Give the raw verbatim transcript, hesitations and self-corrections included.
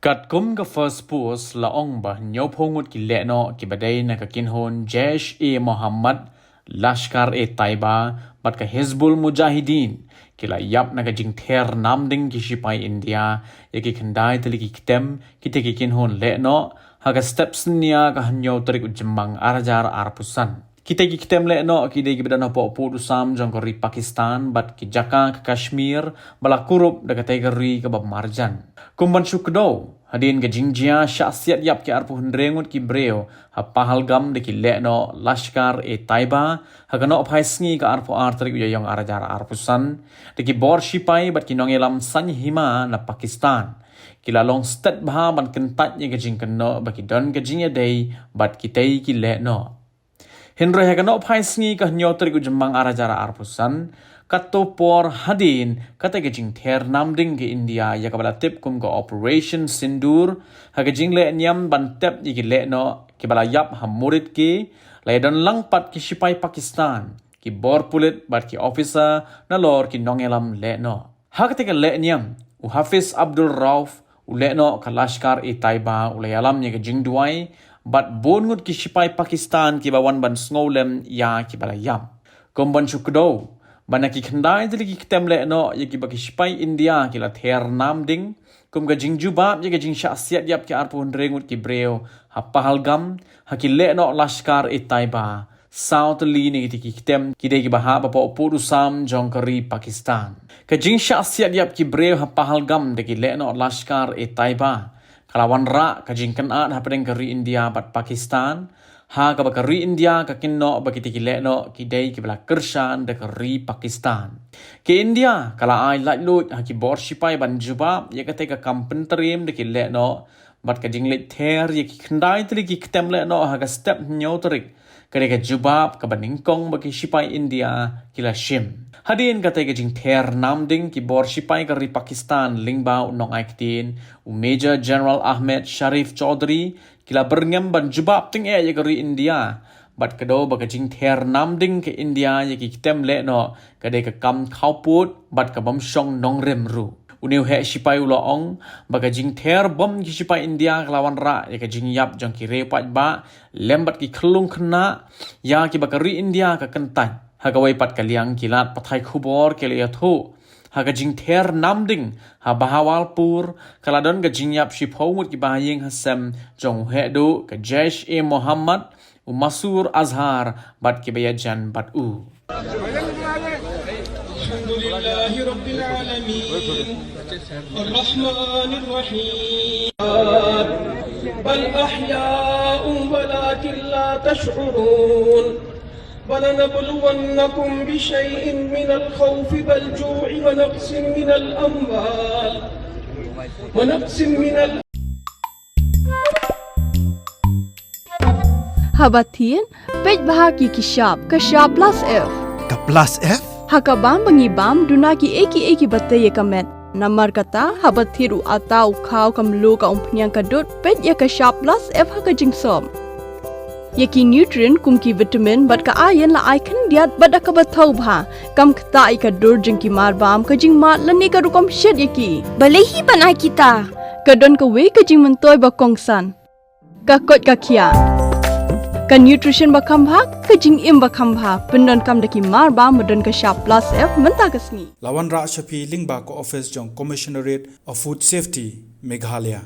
Katkum ka First Post la ong ba hynñiewphew ngut ki lehnoh kiba dei na ka kynhun Jaish-e-Mohammed, Lashkar-e-Taiba bad ka Hizbul Mujahideen ki la ïap na ka jingther namding ki shipai India ïa ki khyndai tylli ki ktem kitei ki kynhun lehnoh ha ka step synñia ka hynñiew tarik u Jymmang ar hajar arphew san. Kitei ki ktem lehnoh ki dei kiba don hapoh pud u sam jong ka ri Pakistan bad ki jaka ka Kashmir ba la kurup da katei ka ri kaba marjan. Kum ban shu kdew, hadien ka jingjia shah siat ïap ki arphew hynriew ngut ki briew ha Pahalgam da ki lehnoh Lashkar-e-Taiba ha ka nohphai sngi ka arphew ar tarik u Ïaïong ar hajar arphew san, da ki bor shipai bad ki nongïalam saiñ hima na Pakistan, ki la long stet bha ban kyntait ïa ka jingkynnoh ba ki don ka jingïadei bad kitei ki lehnoh. Hynrei ha ka nohphai sngi ka hynñiew tarik u Jymmang ar hajar arphew san, katto por hadien katei ka jingther namding ka India ïa kaba la tip kum ka Operation Sindoor, ha ka jingleh niam ban tep ïa ki lehnoh kiba la ïap ha Muridke, la ïadon lang pat ki shipai Pakistan, ki bor pulit bad ki officer nalor ki nongïalam lehnoh. Ha katei ka leh niam, u Hafiz Abdul Rauf, u lehnoh ka Lashkar-e-Taiba, u la ïalam ïa ka jingduwai bad bun ngut ki shipai Pakistan kiba wan ban sngewlem ïa kiba la ïap. Kum ban shu kdew, ba na ki khyndai tylli ki ktem lehnoh ïa kiba ki shipai India ki la ther namding, kum ka jingjubab ïa ka jingshah siat ïap ki arphew hynriew ngut ki briew ha Pahalgam, ha ki lehnoh Lashkar-e-Taiba, saw tylli na kitei ki ktem ki dei kiba hap hapoh pud u sam jong ka ri Pakistan. Ka jingshah siat ïap ki briew ha Pahalgam da ki lehnoh Lashkar-e-Taiba ka la wanrah ka jingkynad hapdeng ka ri India bad Pakistan, ha kaba ka ri India ka kynnoh ba kitei ki lehnoh ki dei kiba la kyrshan da ka ri Pakistan. Ka India ka la ai laitluid ha ki bor shipai ban jubab ïa katei ka kam pyntriem da ki lehnoh, bad ka jingleit ther ïa ki khyndai tylli ki ktem lehnoh ha ka step hynñiew tarik ka dei ka jubab kaba nyngkong ba ki shipai India ki la shim. Hadien katei ka jingther namding, ki bor shipai ka ri Pakistan lyngba u nongai ktien, u Major General Ahmed Sharif Chaudhry, ki la byrngem ban jubab tyngeh ïa ka ri India bad kdew ba ka jingther namding ka India ïa ki ktem lehnoh ka dei ka kam khawpud bad ka bym shong nongrim ruh. Une u heh shipai u la ong ba ka jingther bom ki shipai India ka la wanrah ïa ka jingïap jong ki riewpaidbah lem bad ki khyllung khynnah ïa kiba ka ri India ka kyntait. Ha kawei pat ka liang, ki lad pathai khubor ki la ïathuh, ha ka jingther namding ha Bahawalpur ka la don ka jingïap shiphew ngut ki bahaïing hasem jong u heh duh ka Jaish-e-Mohammed, u Masood Azhar bad kiba ïajan bad u. الحمد لله رب العالمين. الرحمن الرحيم. بل أحياء ولكن لا تشعرون. ولنبلونكم بشيء من الخوف والجوع ونقص من الأموال ونقص من ال- Haba thied, peit bha ki ki shap, ka shap plus F. Ka plus F? Ha ka bam ba ngi bam, duna ki ei ki ei kiba tei ïa ka met. Namar kata, haba thied u atta u khaw ka mluh ka umphniang ka dud, peit ïa ka shap plus F ha ka jingsop. Ïa ki nutrient kum ki vitamin bad ka iron la ai khyndiat bad da kaba thaw bha. Kam ktah ïa ka dur jong ki mar bam, ka jingmad lane ka rukom shet ïa ki. Balei hi ban ai kita? Ka don kawei ka jingmyntoi ba kongsan. Ka koit ka khiah. Ka nutrition ba kham bha, ka jingim ba kham bha. Pyndonkam da ki mar bam ba don ka shap plus F mynta ka sngi. La wanrah sha phi lyngba ka office jong Commissionerate of Food Safety, Meghalaya.